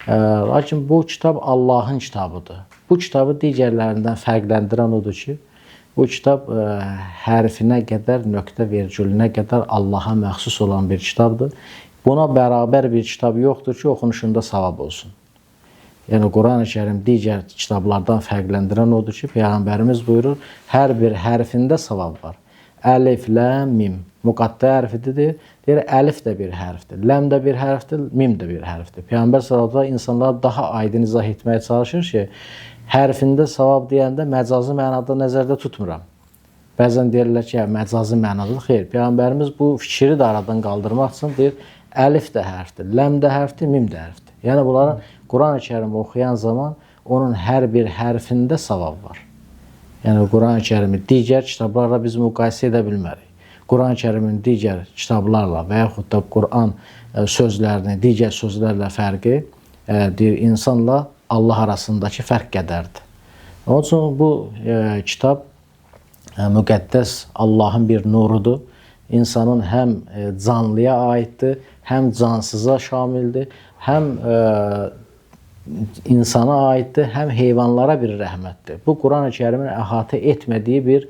Lakin bu kitab Allahın kitabıdır. Bu kitabı digərlərindən fərqləndirən odur ki, bu kitab hərfinə qədər, nöqtə vergülünə qədər Allaha məxsus olan bir kitabdır. Buna bərabər bir kitab yoxdur ki, oxunuşunda savab olsun. Yəni Quran-ı Kərim digər kitablardan fərqləndirən odur ki, Peyğəmbərimiz buyurur, hər bir hərfində savab var. Əlif, ləm, mim. Müqattə hərfidir. Deyir, əlif də bir hərfdir, ləm də bir hərfdir, mim də bir hərfdir. Peyğəmbər sallallahu əleyhi və səlləm insanlara daha aydın izah etməyə çalışır ki, hərfində savab deyəndə məcazi mənada nəzərdə tutmuram. Bəzən deyirlər ki, məcazi mənadadır. Xeyr, Peyğəmbərimiz bu fikri də aradan qaldırmaq üçün deyir, əlif də hərfdir, ləm də hərfdir, mim də hərfdir. Yəni bunların Quran-ı Kərimi oxuyan zaman onun hər bir hərfində savab var. Yəni Quran-ı Kərimi digər kitablarla biz müqayisə edə bilmərik. Quran-ı Kərimin digər kitablarla və yaxud da Quran sözlərini digər sözlərlə fərqi deyir insanla Allah arasındakı fərq qədərdir. Onun üçün bu kitab müqəddəs Allahın bir nurudur. İnsanın həm canlıya aiddir, həm cansıza şamildir, həm insana aiddir, həm heyvanlara bir rəhmətdir. Bu Quran-ı Kərimin əhatə etmədiyi bir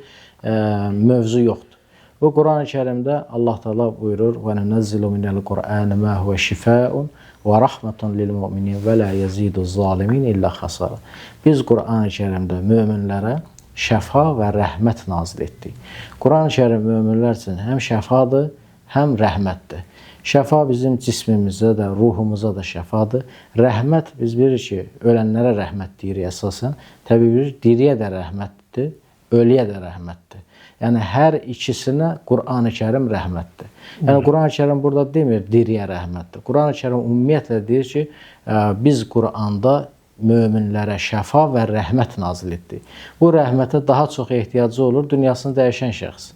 mövzu yoxdur. Bu Quran-ı Kərimdə Allah Taala buyurur: "Və nunezzilu minel Qur'ani ma huve şifaun və rahmetun lil mu'minin və la yezidu zalimin illa xasara." Biz Quran-ı Kərimdə möminlərə şəfa və rəhmət nazil etdik. Quran-ı Kərim möminlər üçün həm şəfadır, həm rəhmətdir. Şəfa bizim cismimizə də, ruhumuza da şəfadır. Rəhmət biz bilirik ki, ölənlərə rəhmət deyirik əsasən. Təbii bilirik, diriyə də rəhmətdir, ölüyə də rəhmətdir. Yəni hər ikisinə Qur'an-ı Kərim rəhmətdir. Yəni Qur'an-ı Kərim burada demir diriyə rəhmətdir. Qur'an-ı Kərim ümumiyyətlə deyir ki, biz Qur'anda möminlərə şəfa və rəhmət nazil etdik. Bu rəhmətə daha çox ehtiyacı olur dünyasını dəyişən şəxs.